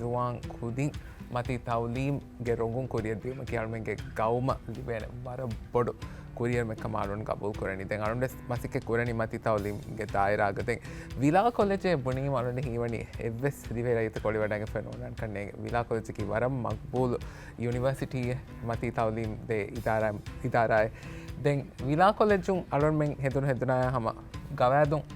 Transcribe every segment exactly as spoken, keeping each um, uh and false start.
ޒުވާން ކުދިން މަތީ ތައުލީމްގެ ރޮނގުން ކުރިއަށް ދިޔުމަކީ އަޅުމެންގެ ގައުމަށް ލިބޭނެ ވަރަށް ބޮޑު ކުރިއެރުމެއްކަމަށް އަޅުން ގަބޫލު ކުރަނީ. ދެން އަޅުން ވެސް މަސައްކަތް ކުރަނީ މަތީ ތައުލީމްގެ ދާއިރާގަ. ދެން ވިލާ ކޮލެޖޭ ބުނީމަ އަޅުން ހީވަނީ އެއްވެސް ދިވެހި ރައްޔިތަކު އޮޅިވަޑައިގެންފަ ނޯންނާނެ ކަންނޭނގެ. ވިލާ ކޮލެޖަކީ ވަރަށް މަގްބޫލު ޔުނިވާސިޓީއެއް މަތީ ތައުލީމް ދޭ އިދާރާ، އިދާރާއެއް. ދެން ވިލާ ކޮލެޖުން އަޅުންމެން ހެދުނު ހެދުނާޔާ ހަމަ ގަވާއިދުން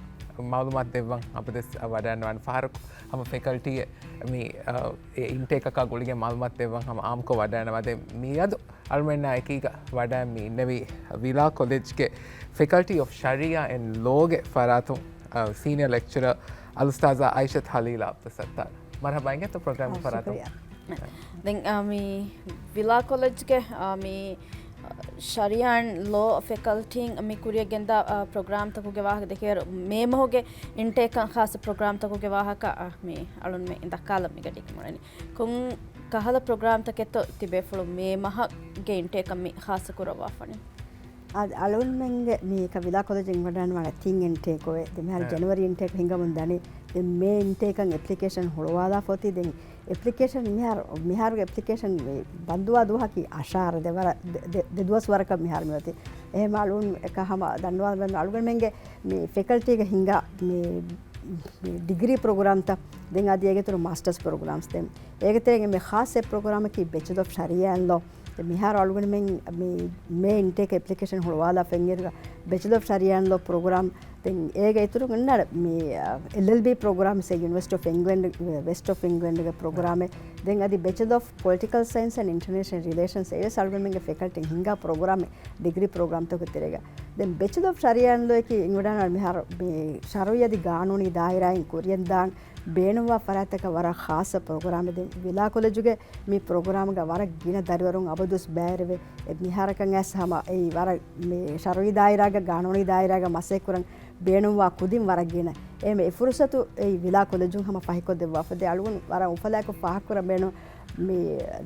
މައުލޫމާތު ދެއްވަން އަބަދުވެސް ވަޑައިގަންނަވާނެ. ފަހަރަކު ހަމަ ފެކަލްޓީއެއް މި، އަ، އެ އިންޓޭކަކާ ގުޅިގެން މައުލޫމާތު ދެއްވަން ހަމަ އާއްމުކޮށް ވަޑައިގަންނަވާ. ދެން މިއަދު އަޅުމެންނާ އެކީގަ ވަޑައި މި އިންނެވީ ވިލާ ކޮލެޖްގެ ފެކަލްޓީ އޮފް ޝަރީއާ އެންޑް ލޯގެ ފަރާތުން، އަ، ސީނިއަރ ލެކްޗަރަރ އަލްއުސްތާޒާ އައިޝަތު ހަލީލާ އަބްދުއްސައްތާރު. މަރުޙަބާ އިނގޭތޯ ޕްރޮގްރާމްގެ އާ، ފަރާތުން. ޝުކުރިއްޔާ. ދެން، އާ، މި ވިލާ ކޮލެޖްގެ، އާ، މި ޝަރީއާ އެންޑް ލޯ ފެކަލްޓީން މި ކުރިއަށް ގެންދާ، އާ، ޕްރޮގްރާމްތަކުގެ ވާހަކަ ދެކޭއިރު، މޭ މަހުގެ އިންޓޭކަށް ޚާއްޞަ ޕްރޮގްރާމްތަކުގެ ވާހަކަ، އާ، މި އަޅުންމެ ދައްކާލަން މިގަޑީގަ މިއުޅެނީ. ކޮން ކަހަލަ ޕްރޮގްރާމްތަކެއްތޯ ތިބޭފުޅުން މޭ މަހުގެ އިންޓޭކަށް މި ޚާއްޞަ ކުރައްވާފަނީ؟ އަދި އަޅުންމެންގެ މި ވިލާ ކޮލެޖުން ވަޑައިގަންނަވާނެ ތިން އިންޓޭކް އޮވެ. ދެން މިހާރު ޖެނުއަރީ އިންޓޭކް ހިނގަމުން ދަނީ. ދެން މޭ އިންޓޭކަށް އެޕްލިކޭޝަން ހުޅުވާލާފަ އޮތީ. ދެން އެޕްލިކޭޝަން މިހާރު، މިހާރުގެ އެޕްލިކޭޝަން މި ބަންދުވާ ދުވަހަކީ އަށާރަ، ދެ ވަރަށް، ދެ، ދެ، ދެ ދުވަސް ވަރަކަށް މިހާރު މި އޮތީ. އެހެން އަޅުން އެކަ ހަމަ ދަންނަވާލަން އަޅުގަނޑުމެންގެ މި ފެކަލްޓީގަ ހިނގާ މި، މި ޑިގްރީ ޕްރޮގްރާމްތައް، ދެން އަދި އޭގެ އިތުރު މާސްޓަރސް ޕްރޮގްރާމްސް. ދެން އޭގެ ތެރޭގަ މި ޚާއްޞަ ޕްރޮގްރާމަކީ ބެޗަލަ އޮފް ޝަރީއާ އެންޑް ލޯ. ދެން މިހާރު އަޅުގަނޑުމެން މި މޭ އިންޓޭކް އެޕްލިކޭޝަން ހުޅުވާލާފަ އިންއިރުގަ ބެޗަލަ އޮފް ޝަރީއާ އެންޑް ލޯ ޕްރޮގްރާމް. ދެން އޭގެ އިތުރުން އޮންނާނެ މި، އާ، އެލްއެލްބީ ޕްރޮގްރާމްސް އެ ޔުނިވަރސިޓީ އޮފް އިންގްލެންޑް، ވެސްޓް އޮފް އިންގްލެންޑްގެ ޕްރޮގްރާމެއް. ދެން އަދި ބެޗަލަ އޮފް ޕޮލިޓިކަލް ސައިންސް އެންޑް އިންޓަރނޭޝަނަލް ރިލޭޝަންސް އެވެސް އަޅުގަނޑުމެންގެ ފެކަލްޓީން ހިންގާ ޕްރޮގްރާމެއް ޑިގްރީ ޕްރޮގްރާމްތަކުގެ ތެރޭގަ. ދެން ބެޗަލަ އޮފް ޝަރީއާ އެންޑް ލޯއަކީ އިން ވަޑައިގަންނަވާނެ މިހާރު މި ޝަރުއީ އަދި ގާނޫނީ ދާއިރާއިން ކުރިއަށްދާން ބޭނުންވާ ފަރާތްތަކަށް ވަރަށް ޚާއްޞަ ޕްރޮގްރާމެއް. ދެން ވިލާ ކޮލެޖުގެ މި ޕްރޮގްރާމްގަ ވަރަށް ގިނަ ދަރިވަރުން އަބަދުވެސް ބައިވެރިވެ، އެ މިހާރަކަށް އައިސް ހަމަ އެއީ ވަރަށް މި ޝަރުއީ ދާއިރާގަ ގާނޫނީ ދާއިރާގަ މަސައްކަތްކުރަން ބޭނުންވާ ކުދިން ވަރަށް ގިނަ. އެހެން އެ ފުރުސަތު އެއީ ވިލާ ކޮލެޖުން ހަމަ ފަހިކޮށްދެއްވާފަ. ދެން އަޅުގަނޑު ވަރަށް އުފަލާއެކު ފާހަގަކުރަން ބޭނުން މި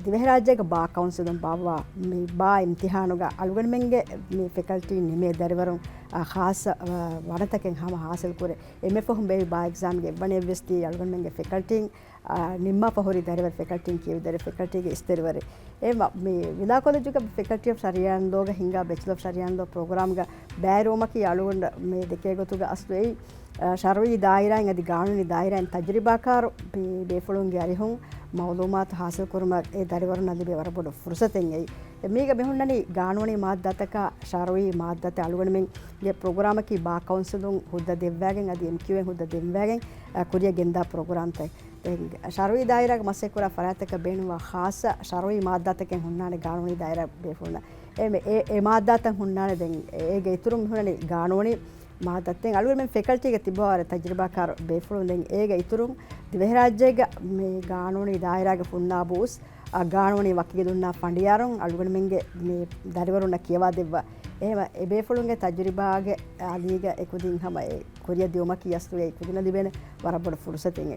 ދިވެހިރާއްޖޭގެ ބާ ކައުންސިލުން ބާއްވާ މި ބާ އިމްތިހާނުގަ އަޅުގަނޑުމެންގެ މި ފެކަލްޓީން ނިމޭ ދަރިވަރުން، އާ، ޚާއްޞަ، އާ، ވަނަތަކެއް ހަމަ ހާސިލް ކުރޭ. އެންމެ ފަހުން ބޭއްވި ބާ އެގްޒާމްގެ އެއްވަނައަށްވެސް ދިޔައީ އަޅުގަނޑުމެންގެ ފެކަލްޓީން، އާ، ނިންމާފަ ހުރި ދަރިވަރު ފެކަލްޓީން ކިޔެވި ދަރި ފެކަލްޓީގެ އިސް ދަރިވަރެއް. އެ މަ-، މި ވިލާ ކޮލެޖުގަ ފެކަލްޓީ އޮފް ޝަރީއާ އެންޑް ލޯގަ ހިންގާ ބެޗަލަ އޮފް ޝަރީއާ އެންޑް ލޯ ޕްރޮގްރާމްގަ ބައިވެރިވުމަކީ އަޅުގަނޑަށް މި ދެކޭ ގޮތުގަ އަސްލު އެއީ، އާ، ޝަރުއީ ދާއިރާއިން އަދި ގާނޫނީ ދާއިރާއިން ތަޖުރިބާކާރު ބޭ-، ބޭފުޅުންގެ އަރިހުން މައުލޫމާތު ހާސިލް ކުރުމަށް އެ ދަރިވަރުންނަށް ލިބޭ ވަރަށް ބޮޑު ފުރުސަތެއް އެއީ. އެ މީގަ މި ހުންނަނީ ގާނޫނީ މާއްދާތަކާ ޝަރުއީ މާއްދާތައް އަޅުގަނޑުމެންގެ ޕްރޮގްރާމަކީ ބާ ކައުންސިލުން ހުއްދަ ދެއްވައިގެން އަދި އެމްކިއުއިން ހުއްދަ ދެއްވައިގެން، އަ، ކުރިއަށް ގެންދާ ޕްރޮގްރާމްތައް. ދެން ޝަރުއީ ދާއިރާގެ މަސައްކަތްކުރާ ފަރާތްތަކަށް ބޭނުންވާ ޚާއްޞަ ޝަރުއީ މާއްދާތަކެއް ހުންނާނެ ގާނޫނީ ދާއިރާ ބޭފުޅުންނަށް. އެ، އެ، އެ މާއްދާތައް ހުންނާނެ. ދެން އޭގެ އިތުރުން މި ހުންނަނީ ގާނޫނީ މާއްދާތައް. އަޅުގަނޑުމެން ފެކަލްޓީގަ ތިއްބަވާ ވަރަށް ތަޖުރިބާކާރު ބޭފުޅުން. ދެން އޭގެ އިތުރުން ދިވެހިރާއްޖޭގަ މި ގާނޫނީ ދާއިރާގަ ހުންނާ ބޫސް، އަ، ގާނޫނީ ވަކީލުންނާ ފަނޑިޔާރުން އަޅުގަނޑުމެންގެ މި ދަރިވަރުންނަށް ކިޔަވާ ދެއްވާ. އެހެމަ އެ ބޭފުޅުންގެ ތަޖުރިބާގެ އަލީގަ އެ ކުދިން ހަމަ އެ ކުރިއަށް ދިއުމަކީ އަސްލު އެ ކުދިންނަށް ލިބޭނެ ވަރަށް ބޮޑު ފުރުސަތެއް.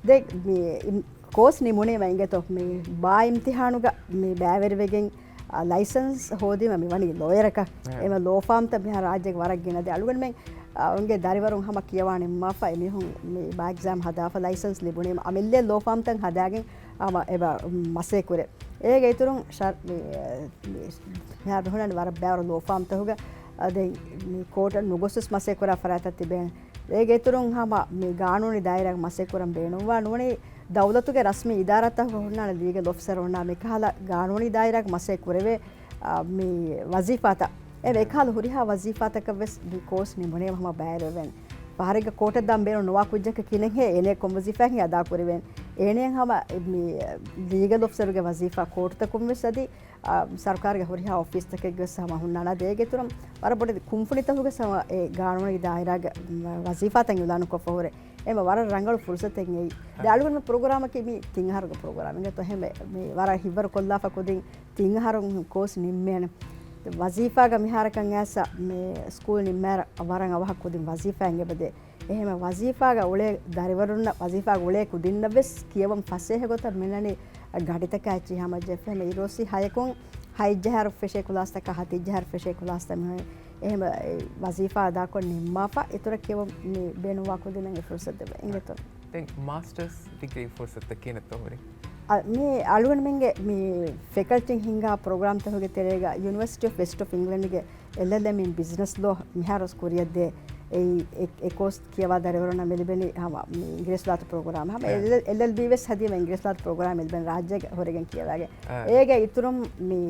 ދެ މި އިން-، ކޯސް ނިމުނީމަ އިނގޭތޯ މި ބާ އިމްތިހާނުގަ މި ބައިވެރިވެގެން، އާ، ލައިސަންސް ހޯދީމަ މި ވަނީ ލޯޔަރަކަށް. އެ. އެމަ ލޯ ފާމްތައް މިހާރު ރާއްޖޭގެ ވަރަށް ގިނަ. ދެ އަޅުގަނޑުމެން، އާ، އުނގެ ދަރިވަރުން ހަމަ ކިޔަވާ ނިންމާފަ އެމީހުން މި ބާ އެގްޒާމް ހަދާފަ ލައިސަންސް ލިބުނީމަ އަމިއްލައަށް ލޯ ފާމްތައް ހަދާގެން ހަމަ އެބަ މަސޭ ކުރޭ. އޭގެ އިތުރުން ޝަ-، މި، މި، މިހާރު ހުންނަނީ ވަރަށް ބައިވަރު ލޯ ފާމްތަކުގަ، އަ، ދެން މި ކޯޓަށް ނުގޮސްވެސް މަސޭ ކުރާ ފަރާތްތައް ތިބޭނެ. އޭގެ އިތުރުން ހަމަ މި ގާނޫނީ ދާއިރާގެ މަސޭ ކުރަން ބޭނުންވާ ނޫނީ ދައުލަތުގެ ރަސްމީ އިދާރާތަކުގަ ހުންނާނެ ލީގަލް އޮފިސަރުންނާ މިކަހަލަ ގާނޫނީ ދާއިރާގެ މަސޭ ކުރެވޭ، އަ، މި ވަޒީފާތައް. އެ އެކަހަލަ ހުރިހާ ވަޒީފާތަކަށް ވެސް މި ކޯސް ނިމުނީމަ ހަމަ ބައިވެރިވެން. ފަހަރެއްގަ ކޯޓަށް ދާން ބޭނުން ނުވާ ކުއްޖަކަށް ކިހިނެއްހޭ އޭނަ ކޮން ވަޒީފާއެއް އަދާ ކުރެވޭނެ. އޭނައަށް ހަމަ މި ލީގަލް އޮފިސަރުގެ ވަޒީފާ ކޯޓުތަކުން ވެސް އަދި، އާ، ސަރުކާރުގެ ހުރިހާ އޮފީސްތަކެއްގެ ވެސް ހަމަ ހުންނާނެ. އަދި އޭގެ އިތުރުން ވަރަށް ބޮޑެތި ކުންފުނިތަކުގެ ވެސް ހަމަ އެ ގާނޫނީ ދާއިރާގެ ވަޒީފާތައް އިޢުލާނުކޮށްފަ ހުރޭ. އެމަ ވަރަށް ރަނގަޅު ފުރުސަތެއް އެއީ. ދެ އަޅުގަނޑުމެން ޕްރޮގްރާމަކީ މި ތިން އަހަރުގެ ޕްރޮގްރާމެއް އިނގޭތޯ އެހެމެ މި ވަރަށް ހިތްވަރު ކޮށްލާފަ ކުދިން ތިން އަހަރުން ކޯސް ނިންމޭނެ. ވަޒީފާގަ މިހާރަކަށް އައިސް މި ސްކޫލް ނިންމާއިރަށް ވަރަށް އަވަހަށް ކުދިން ވަޒީފާއިން އެބަދޭ. އެހެމަ ވަޒީފާގަ އުޅޭ ދަރިވަރުންނަށް، ވަޒީފާގަ އުޅޭ ކުދިންނަށް ވެސް ކިޔަވަން ފަސޭހަ ގޮތަށް މިނަނީ ގަޑިތަކާ އެއްޗިހި ހަމަޖެހިފަ. އެހެމަ އިރުއޮއްސި ހަޔަކުން ހަތް ޖަހާއިރު ފެށޭ ކްލާސްތަކާ ހަތި ޖަހާއިރު ފެށޭ ކްލާސްތައް މިހޮން. އެހެމަ ވަޒީފާ އަދާކޮށް ނިންމާފަ އިތުރަށް ކިޔަވަން މި ބޭނުންވާ ކުދިންނަށް އެ ފުރުސަތު ދެއްވަ އިނގޭތޯ. ދެން މާސްޓަރސް ޑިގްރީ ފުރުސަތުތައް ކިހިނެއްތޯ ހުރީ؟ އަ، މި އަޅުގަނޑުމެންގެ މި ފެކަލްޓީން ހިންގާ ޕްރޮގްރާމްތަކުގެ ތެރޭގަ ޔުނިވަރސިޓީ އޮފް ވެސްޓް އޮފް އިންގްލެންޑްގެ އެލްއެލްއެމް އިން ބިޒްނަސް ލޯ މިހާރުވެސް ކުރިއަށްދޭ. އެއީ އެ، އެ ކޯސް ކިޔަވާ ދަރިވަރުންނަށް މި ލިބެނީ ހަމަ މި އިނގިރޭސި ލާތު ޕްރޮގްރާމް. ހަމަ އެ. އެލް، އެލްއެލްބީ ވެސް ހަދީމަ އިނގިރޭސި ލާތު ޕްރޮގްރާމް ލިބެން ރާއްޖޭގަ ހުރެގެން ކިޔަވާގެން. އެ. އޭގެ އިތުރުން މި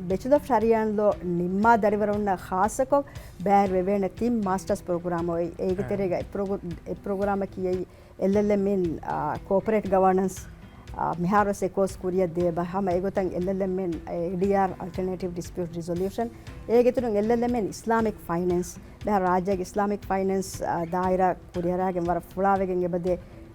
ބެޗުލަ އޮފް ޝަރީއާ ލޯ ނިންމާ ދަރިވަރުންނަށް ޚާއްޞަކޮށް ބައިވެރިވެވޭނެ ތިން މާސްޓަރސް ޕްރޮގްރާމް އޮތް. އޭގެ އެ. ތެރޭގަ އެ ޕްރޮގް، އެ ޕްރޮގްރާމަކީ އެއީ އެލްއެލްއެމް އިން، އާ، ކޯޕަރޭޓް ގަވަނަންސް، އާ، މިހާރުވެސް އެ ކޯސް ކުރިއަށް ދޭ ބަ-، ހަމަ އެގޮތަށް އެލްއެލްއެމް އިން، އޭ، އޭޑީއާރް، އަލްޓަރނޭޓިވް ޑިސްޕިއުޓް ރިޒޮލިއުޝަން، އޭގެ އިތުރުން އެލްއެލްއެމް އިން އިސްލާމިކް ފައިނޭންސް. މިހާރު ރާއްޖޭގެ އިސްލާމިކް ފައިނޭންސް، އާ، ދާއިރާ ކުރިއަރާގެން ވަރަށް ފުޅާވެގެން އެބަދޭ.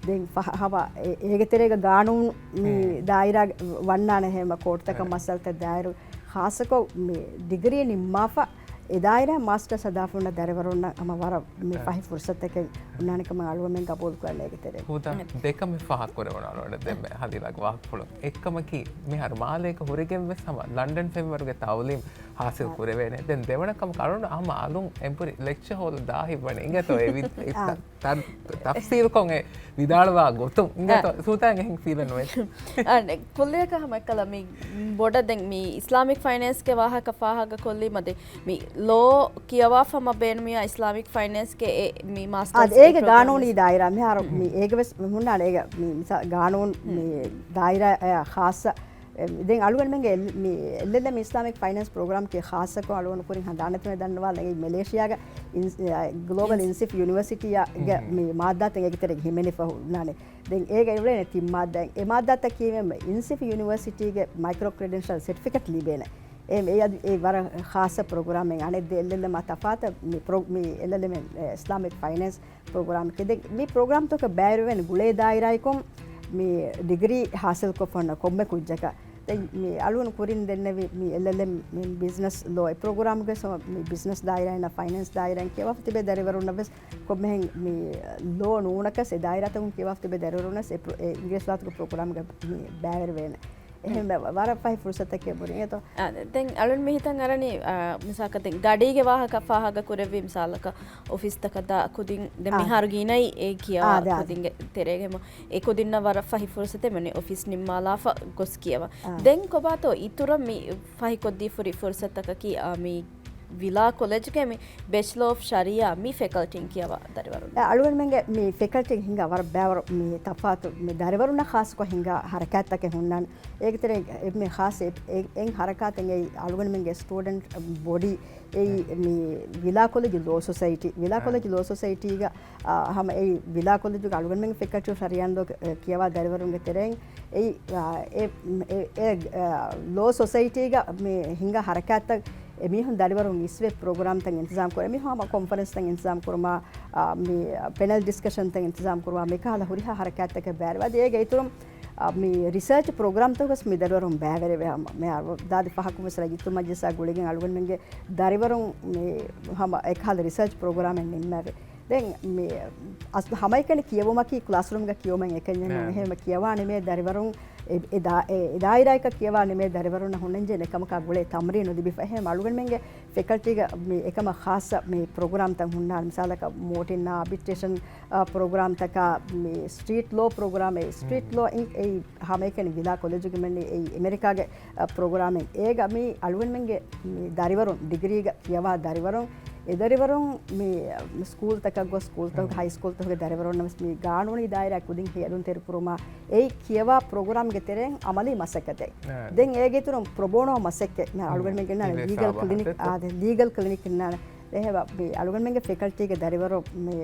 ދެން ފަހަ-، ހަމަ އެ-، އޭގެ ތެރޭގަ ގާނޫނު މި މް. ދާއިރާ ވަންނާނެ ހެމަ ކޯޓްތަކަށް އެ. މައްސަލަތައް ދާއިރު ޚާއްޞަކޮށް މި ޑިގްރީ ނިންމާފަ އެ ދާއިރާ މާސްޓަރސް ހަދާފަ ހުންނަ ދަރިވަރުންނަށް ހަމަ ވަރަށް މި އެ. ފަހި ފުރުސަތަކެއް ހުންނާނެ ކަމަށް އަޅުގަނޑުމެން ގަބޫލު ކުރަން އޭގެ ތެރޭ. ހުދާ އެ. ދެކަމެއް ފާހަގަ ކުރެވުނު އަޅުގަނޑަށް ދެންމެ ހަދީލާގެ ވާހަކަފުޅު. އެއްކަމަކީ މިހާރު މާލޭގަ ހުރެގެން ވެސް ހަމަ ލަންޑަން ފެންވަރުގެ ތައުލީމް ހާސިލް އާ. ކުރެވޭނެ. ދެން ދެވަނަ ކަމަކަށް އަޅުގަނޑު ހަމަ އަލުން އެނބުރި ލެކްޗަ ހޯލު ދާހިތް ވަނީ. އިނގޭތޯ އެ ވި-، އެ އާ. ތަ-، ތަ-، ތަފްސީލުކޮށް އެ ވިދާޅުވާ ގޮތުން. އިނގޭތޯ އާ. ސުލްތާން އެހެން ފީލެއް ނުވޭ. އާ، ކުއްލިއަކަށް ހަމަ އެއްކަލަ މި ބޮޑަށް ދެން މި އިސްލާމިކް ފައިނޭންސްގެ ވާހަކަ ފާހަގަ ކޮށްލީމަ ދެން މި ލޯ ކިޔަވާފަ ހަމަ ބޭނުމިޔާ އިސްލާމިކް ފައިނޭންސްގެ އެ މި މާސްޓަރސް އާ، އޭގެ ޕްރޮގްރާމް ގާނޫނީ ވެސް. ދާއިރާ މިހާރު މް. މި އޭގެ ވެސް މި ހުންނާނެ އޭގެ މި މިސާ ގާނޫނު މް. މި ދާއިރާ އެ ޚާއްޞަ އެ، ދެން އަޅުގަނޑުމެންގެ އެލް-، މި އެލްއެލްއެމް އިސްލާމިކް ފައިނޭންސް ޕްރޮގްރާމް ކީ ޚާއްޞަކޮށް އަޅުގަނޑު ކުރިން ހަނދާނެތި ދަންނަވާލަ އެ މެލޭޝިޔާގެ އިން-، އެ، ގްލޯބަލް އިންސް. އިންސިފް ޔުނިވަރސިޓީއަށް މް. މި މާއްދާތައް އޭގެ ތެރޭގަ ހިމެނިފަ ހުންނާނެ. ދެން އޭގަ އެވުރޭނެ ތިން މާއްދާ. އެ މާއްދާތައް ކީވެ އިންސިފް ޔުނިވަރސިޓީގެ މައިކްރޯ ކްރެޑެންޝަލް ސެޓްފިކެޓް ލިބޭނެ. އެ، އެ އަދި އެ ވަރަށް ޚާއްޞަ ޕްރޮގްރާމެއް. އަނެއް ދެ އެލްއެލްއެމް އާ ތަފާތަށް މި ޕްރޮ-، މި އެލްއެލްއެމް އިސްލާމިކް ފައިނޭންސް ޕްރޮގްރާމް ކެދެ މި ޕްރޮގްރާމްތަކަށް ބައިވެރިވެން ގުޅޭ ދާއިރާއަކުން މި ޑިގްރީ ހާސިލްކޮށްފަ ހުންނަ ކޮންމެ ކުއްޖަކަށް. ދެން މި އަޅުގަނޑު ކުރިން ދެންނެވި މި އެލްއެލްއެމް މި ބިޒްނަސް ލޯ އެ ޕްރޮގްރާމްގެ ސޮ މި ބިޒްނަސް ދާއިރާއިން ފައިނޭންސް ދާއިރާއިން ކިޔަވާފަ ތިބޭ ދަރިވަރުންނަށް ވެސް ކޮންމެހެން މި ލޯ ނޫނަކަސް އެ ދާއިރާތަކުން ކިޔަވާފަ ތިބޭ ދަރިވަރުންނަސް އެ ޕްރޮ-، އެ އިނގިރޭސި ލާތުގެ ޕްރޮގްރާމްގަ މި ބައިވެރިވޭނެ. އެހެން ވަރަށް ފަހި ފުރުސަތަކެއް ބުރިން އެތޯ. އާ، ދެ-، ދެން އަޅުން މި ހިތަށް އަރަނީ، އާ، މިސާލަކަށް ދެން ގަޑީގެ ވާހަކަ ފާހަގަ ކުރެއްވި މިސާލަކަށް އޮފީސްތަކަށް ދާ ކުދިން ދެން އާ. މިހާރު ގިނައީ އެ ކިޔާ އާ، ދެ، އާ. ކުދިންގެ ތެރޭގެ ހަމަ އެ ކުދިންނަށް ވަރަށް ފަހި ފުރުސަތެއް މި އޮފީސް ނިންމާލާފަ ގޮސް ކިޔަވާ. އާ. ދެން ކޮބާތޯ އިތުރަށް މި ފަހިކޮށްދީފުރި ފުރުސަތަކަކީ، އާ، މި ވިލާ ކޮލެޖްގެ މި ބެޗްލަ އޮފް ޝަރީއާ މި ފެކަލްޓީން ކިޔަވާ ދަރިވަރުން. އަޅުގަނޑުމެންގެ މި ފެކަލްޓީން ހިނގާ ވަރަށް ބައިވަރު މި ތަފާތު މި ދަރިވަރުންނަށް ޚާއްސަކޮށް ހިނގާ ހަރަކާތްތަކެއް ހުންނާނެ. އޭގެ ތެރޭ މި ޚާއްސަ އެ-، އެ-، އެއް ހަރަކާތެއް އެއީ އަޅުގަނޑުމެންގެ ސްޓޫޑެންޓް ބޮޑީ އެއީ މި ވިލާ ކޮލެޖު ލޯ ސޮސައިޓީ. ވިލާ ކޮލެޖު ލޯ ސޮސައިޓީގަ އާ، ހަމަ އެއީ ވިލާ ކޮލެޖުގެ އަޅުގަނޑުމެންގެ ފެކަލްޓީ ޝަރީއާ ލޯ، އެ، ކިޔަވާ ދަރިވަރުންގެ ތެރެއިން އެއީ، އާ، އެ، އެ، އެ، އާ، ލޯ ސޮސައިޓީގަ މި ހިނގާ ހަރަކާތްތައް އެމީހުން ދަރިވަރުން އިސްވެ ޕްރޮގްރާމްތައް އިންތިޒާމް ކުރޭ. އެމީހުން ހަމަ ކޮންފަރެންސްތައް އިންތިޒާމް ކުރުމާ، އާ، މި ޕެނަލް ޑިސްކަޝަންތައް އިންތިޒާމް ކުރުމާ، މިކަހަލަ ހުރިހާ ހަރަކާތްތަކެއް ބައިވެރިވޭ. އަދި އޭގެ އިތުރުން، އާ، މި ރިސާޗް ޕްރޮގްރާމްތަކުގަސް މި ދަރިވަރުން ބައިވެރިވޭ. ހަމަ މި ދާދި ފަހަކު ވެސް ރައްޔިތު މަޖިލިސާ ގުޅިގެން އަޅުގަނޑުމެންގެ ދަރިވަރުން މި ހަމަ އެކަހަލަ ރިސާޗް ޕްރޮގްރާމެއް ނިންމައިފި. ދެން މި އަސްލު ހަމައެކަނި ކިޔެވުމަކީ ކްލާސްރޫމްގަ ކިޔެވުމެއް އެކަންޏެއް ނޫން. އެހެންވެ ކިޔަވާ ނިމޭ ދަރިވަރުން އެ، އެ ދާ-، އެ، އެ ދާއިރާއަކަށް ކިޔަވާ ނިމޭ ދަރިވަރުންނަށް ހުންނަންޖެހޭނެ ކަމަކާ ގުޅޭ ތަމްރީނު ލިބިފަ. އެހެން އަޅުގަނޑުމެންގެ ފެކަލްޓީގަ މި އެކަމަށް ޚާއްސަ މި ޕްރޮގްރާމްތައް ހުންނާނެ. މިސާލަކަށް މޯޓިން އާބިޓްރޭޝަން، އާ، ޕްރޮގްރާމްތަކާ، މި ސްޓްރީޓް ލޯ ޕްރޮގްރާމް، އެ ސްޓްރީޓް ލޯ އިން އެއީ ހަމައެކަނި ވިލާ ކޮލެޖުގެ މެންނި އެއީ އެމެރިކާގެ ޕްރޮގްރާމެއް. އޭގަ މި އަޅުގަނޑުމެންގެ މި ދަރިވަރުން، ޑިގްރީގަ ކިޔަވާ ދަރިވަރުން، އެ ދަރިވަރުން މި ސްކޫލްތަކަށް ގޮސް، ސްކޫލްތަކުގެ ހައި ސްކޫލްތަކުގެ ދަރިވަރުންނަށް ވެސް މި ގާނޫނީ ދާއިރާ ކުދިން ހޭލުންތެރިކުރުމާ، އެއީ ކިޔަވާ ޕްރޮގްރާމްގެ ތެރެއިން އަމަލީ މަސައްކަތެއް. ދެން އޭގެ އިތުރުން ޕްރޮބޯނޯ މަސައްކަތް، މި އަޅުގަނޑުމެން ގެންނާނެ ލީގަލް ކްލިނިކް، އާ، ދެ ލީގަލް ކްލިނިކް ގެންނާނެ. އެހެންވެ، މި އަޅުގަނޑުމެންގެ ފެކަލްޓީގެ ދަރިވަރު މި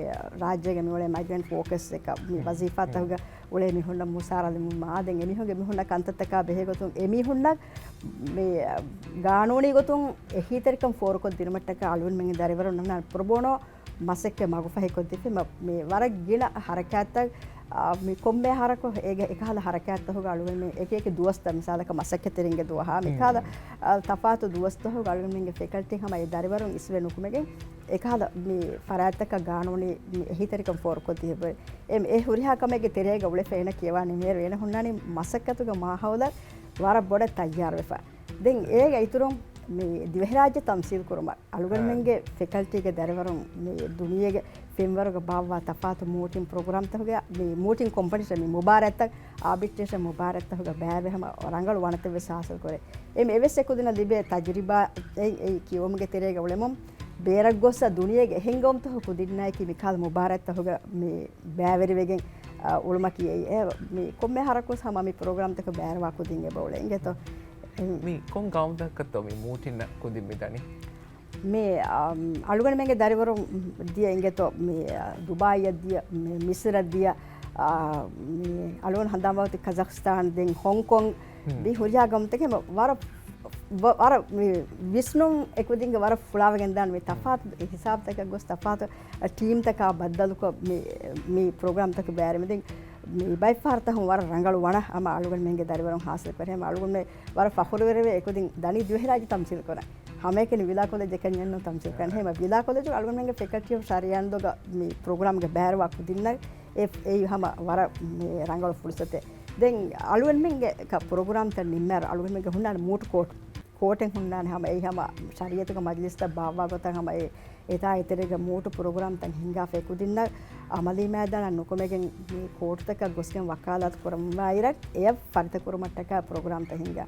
ރާއްޖޭގެ މިއުޅޭ މައިގްރެންޓް ވޯކަރސް އެކަ މި ވަޒީފާތަކުގަ އުޅޭ މީހުންނަށް މުސާރަ ލިބުމާ، ދެން އެމީހުންގެ މީހުންނަށް ކަންތައްތަކާ ބެހޭގޮތުން އެމީހުންނަށް މި ގާނޫނީ ގޮތުން އެހީތެރިކަން ފޯރުކޮށްދިނުމަށްޓަކާ އަޅުގަނޑުމެންގެ ދަރިވަރުންނަށް ޕްރޮބޯނޯ މަސައްކަތް މަގުފަހިކޮށްދީފި. މަ-، މި ވަރަށް ގިނަ ހަރަކާތްތައް، އާ، މި ކޮންމެ ހަރަކު އޭގެ އެކަހަލަ ހަރަކާތްތަކުގަ އަޅުގަނޑުމެން އެކި އެކި ދުވަސްތައް މިސާލަކަށް މަސައްކަތްތެރިންގެ ދުވަހާ މިކަހަލަ، އާ، ތަފާތު ދުވަސްތަކުގަ އަޅުގަނޑުމެންގެ ފެކަލްޓީ ހަމަ އެ ދަރިވަރުން އިސްވެ ނުކުމެގެން އެކަހަލަ މި ފަރާތްތަކަށް ގާނޫނީ މި އެހީތެރިކަން ފޯރުކޮށްދީފި. އެ، އެ ހުރިހާ ކަމެއްގެ ތެރޭގަ އުޅެފަ އޭނަ ކިޔަވާ ނިމޭރު އޭނަ ހުންނާނީ މަސައްކަތުގެ މާހައުލަށް ވަރަށް ބޮޑަށް ތައްޔާރުވެފަ. ދެން އޭގެ އިތުރުން މި ދިވެހިރާއްޖެ ތަމްސީލް ކުރުމަށް އަޅުގަނޑުމެންގެ ފެކަލްޓީގެ ދަރިވަރުން މި ދުނިޔޭގެ ފެންވަރުގަ ބާއްވާ ތަފާތު މޫޓިން ޕްރޮގްރާމްތަކުގެ މި މޫޓިން ކޮމްޕިޓިޝަން، މި މުބާރާތްތައް، އާބިޓްރޭޝަން މުބާރާތްތަކުގަ ބައިވެ ހަމަ ރަނގަޅު ވަނަތައްވެސް ހާސިލް ކުރޭ. އެމް އެވެސް އެކުދިންނަށް ލިބޭ ތަޖުރިބާ އެއް އެއީ ކިޔެވުމުގެ ތެރޭގަ އުޅެމުން ބޭރަށް ގޮއްސަ ދުނިޔޭގެ އެހެން ގައުމުތަކު ކުދިންނާއެކީ މިކަހަލަ މުބާރާތްތަކުގަ މި ބައިވެރިވެގެން، އާ، އުޅުމަކީ އެއީ. އެ، މި ކޮންމެ ހަރަކުސް ހަމަ މި ޕްރޮގްރާމްތަކަށް ބައިވެރިވާ ކުދިން އެބަ އުޅޭ އިނގޭތޯ. މި ކޮން ގައުމުތަކަށްތޯ މި މޫޓިން ކުދިން މި ދަނީ؟ މި، އަ، އަޅުގަނޑުމެންގެ ދަރިވަރުން ދިޔަ އިނގޭތޯ، މި، އަ، ދުބާއީއަށް ދިޔަ، މި މިސްރަށް ދިޔަ، އަ، މި އަޅުގަނޑު ހަނދާން ބާއްވަތި ކަޒަޚްސްތާން، ދެން ހޮންކޮން، ހުން. މި ހުރިހާ ގައުމުތަކެއް ވަރަށް، ވަ-، ވަރަށް މި ވިސްނުން އެކުދިންގެ ވަރަށް ފުޅާވެގެން ދާނެ. މި ހުން. ތަފާތު ހިސާބުތަކަށް ގޮސް ތަފާތު ޓީމްތަކާ ބައްދަލުކޮށް މި، މި ޕްރޮގްރާމްތަކަށް ބައިވެރިވެ. ދެން މި ބައެއް ފަހަރުތަކުން ވަރަށް ރަނގަޅު ވަނަ ހަމަ އަޅުގަނޑުމެންގެ ދަރިވަރުން ހާސިލް ކުރޭ. ހަމަ އަޅުގަނޑުމެން ވަރަށް ފަޚުރުވެރިވެ އެކުދިން ދަނީ ދިވެހިރާއްޖެ ތަމްސީލް ކުރަން. ހަމައެކަނި ވިލާ ކޮލެޖަކަށް އެންނު ތަމްސީލް ކުރަން. ހެމަ ވިލާ ކޮލެޖު އަޅުގަނޑުމެންގެ ފެކަލްޓީ އޮފް ޝަރިއާންދޮގަ މި ޕްރޮގްރާމްގެ ބައިވެރިވާ ކުދިންނަށް އެ-، އެއީ ހަމަ ވަރަށް މި ރަނގަޅު ފުރުސަތެއް. ދެން އަޅުގަނޑުމެންގެ ކަ-، ޕްރޮގްރާމްތައް ނިންމާއިރު އަޅުގަނޑުމެންގެ ހުންނާނެ މޫޓް ކޯޓް، ކޯޓެއް ހުންނާނެ ހަމަ އެއީ ހަމަ ޝަރީއަތުގެ މަޖިލިސްތައް ބާއްވާ ގޮތަށް ހަމަ އެ އެތާ އެތެރޭގަ މޫޓު ޕްރޮގްރާމްތައް ހިންގާފަ އެކުދިންނަށް އަމަލީ މައިދާނަށް ނުކުމެގެން މި ކޯޓުތަކަށް ގޮސްގެން ވަކާލާތު ކުރައްވާއިރަށް އެއަށް ފަރިތަކުރުމަށްޓަކާ ޕްރޮގްރާމްތައް ހިންގާ.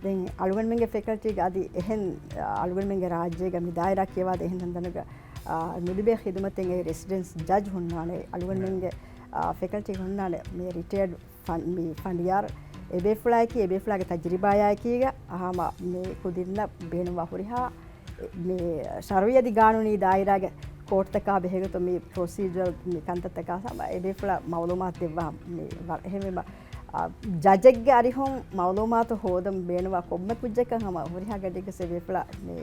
ދެން އަޅުގަނޑުމެންގެ ފެކަލްޓީގަ އަދި އެހެން، އަ، އަޅުގަނޑުމެންގެ ރާއްޖޭގަ މި ދާއިރާ ކިޔަވާދޭ އެހެން ތަންތަނުގަ، އަ، ނުލިބޭ ޚިދުމަތެއް އެ ރެސިޑެންސް ޖަޖް ހުންނާނެ. އަޅުގަނޑުމެންގެ، އަ، ފެކަލްޓީ ހުންނާނެ މި ރިޓަޔަރޑް ފަން-، މި ފަނޑިޔާރު އެބޭފުޅާއެކީ، އެބޭފުޅާގެ ތަޖުރިބާޔާއެކީގަ ހަމަ މި ކުދިންނަށް ބޭނުންވާ ހުރިހާ މި ޝަރުއީ އަދި ގާނޫނީ ދާއިރާގެ ކޯޓްތަކާ ބެހޭގޮތުން މި ޕްރޮސީޖަރ މި ކަންތައްތަކާ ހަމަ އެބޭފުޅާ މައުލޫމާތު ދެއްވާ މި ވަ-، އެހެންވީމަ، އާ، ޖަޖެއްގެ އަރިހުން މައުލޫމާތު ހޯދަން ބޭނުންވާ ކޮންމެ ކުއްޖަކަށް ހަމަ ހުރިހާ ގަޑިއެއްގަސް އެބޭފުޅާ މި،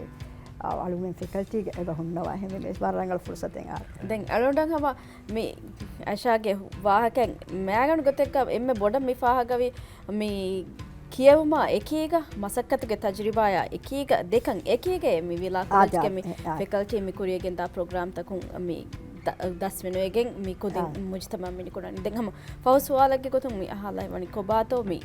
އާ، އަޅުގަނޑުމެން ފެކަލްޓީގެ އެބަ ހުންނަވާ. އެހެންވީމަ ވަރަށް ރަނގަޅު ފުރުސަތެއް އާ. ދެން އަޅުގަނޑަށް ހަމަ މި އައިޝާގެ ވާހަކައިން މައިގަނޑު ގޮތެއްގަ އެންމެ ބޮޑަށް މި ފާހަގަވި މި ކިޔެވުމާ އެކީގަ، މަސައްކަތުގެ ތަޖުރިބާޔާ އެކީގަ، ދެކަން އެކީގައި މި ވިލާ އާ، ކޮލެޖްގެ ޖާ-، މި އެ، އާ. ފެކަލްޓީ މި ކުރިޔަށް ގެންދާ ޕްރޮގްރާމްތަކުން މި ދަ-، ދަސްވެނުވެގެން މި ކުދިން އާ. މުޖުތަމަޢަށް މި ނިކުންނާނީ. ދެން ހަމަ ފަހު ސުވާލެއްގެ ގޮތުން މި އަހާލައި ވަނީ ކޮބާތޯ މި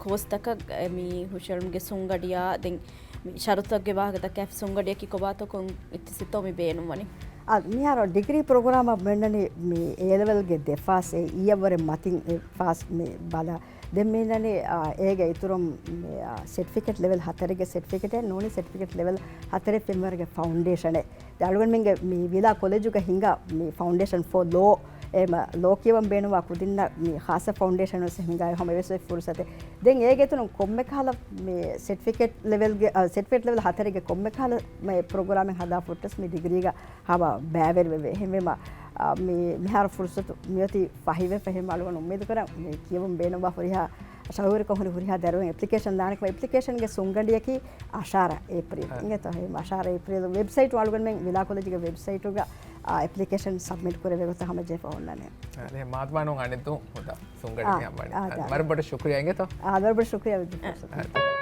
ކޯސްތަކަށް މި ހުށައެޅުމުގެ ސުންގަޑިޔާ، ދެން މި ޝަރުތަކުގެ ވާހަކަތަކާ ސުންގަޑިއަކީ ކޮބާތޯ ކޮން އިތުސިތޯ މި ބޭނުންވަނީ؟ އާ، މިހާރު ޑިގްރީ ޕްރޮގްރާމަށް މިއޮންނަނީ މި އޭ ލެވެލްގެ ދެ ފާސް އެއީ އަށްވުރެ މަތިން އެއް ފާސް މި ބަލާ. ދެން މި އިންނަނީ، އާ، އޭގެ އިތުރުން މި، އާ، ސެޓްފިކެޓް ލެވެލް ހަތަރެއްގެ ސެޓްފިކެޓެއް ނޫނީ ސެޓްފިކެޓް ލެވެލް ހަތަރެއް ފެންވަރުގެ ފައުންޑޭޝަނެއް. ދެން އަޅުގަނޑުމެންގެ މި ވިލާ ކޮލެޖުގަ ހިނގާ މި ފައުންޑޭޝަން ފޯ ލޯ، އެ މަ-، ލޯ ކިޔަވަން ބޭނުންވާ ކުދިންނަށް މި ޚާއްސަ ފައުންޑޭޝަން ވެސް ހިނގާ ހަމަ އެވެސް އޮތް ފުރުސަތެއް. ދެން އޭގެ އިތުރުން ކޮންމެ ކަހަލަ މި ސެޓްފިކެޓް ލެވެލްގެ، އަ، ސެޓްފިކެޓް ލެވެލް ހަތަރެއްގެ ކޮންމެ ކަހަލަ މި ޕްރޮގްރާމެއް ހަދާ ފުއްޓަސް މި ޑިގްރީގަ ހަމަ ބައިވެރިވެވޭ. އެހެންވީމަ، އާ، މި މިހާރު ފުރުސަތު މިއޮތީ ފަހިވެފަ. އެހެންވީމަ އަޅުގަނޑު އުއްމީދު ކުރަން މި ކިޔެވުން ބޭނުންވާ ހުރިހާ ޝައުގުވެރިކޮށް ހުރި ހުރިހާ ދަރިވަރުން އެޕްލިކޭޝަން ދާނެ. އެޕްލިކޭޝަންގެ ސުންގަޑިއަކީ އަށާރަ އޭޕްރީލް. އާ. އިނގޭތޯ އެހެންވީމަ އަށާރަ އޭޕްރީލް ވެބްސައިޓު އަޅުގަނޑުމެން ވިލާ ކޮލެޖުގެ ވެބްސައިޓުގަ، އާ، އެޕްލިކޭޝަން ސަބްމިޓް ކުރެވޭ ގޮތަށް ހަމަޖެހިފަ ހުންނާނެ. އާ، ދެން މާދަމާ ނޫން އަނެއް ދުވަހު ހުންނާނެ. ސުންގަޑި އާ، ނިޔާ ވަނީ. ވަރަށް ބޮޑަށް ޝުކުރިޔާ އިނގޭތޯ. އާ، ވަރަށް ބޮޑަށް ޝުކުރިޔާ ވެއްޖެ ފުރުސަތަށް.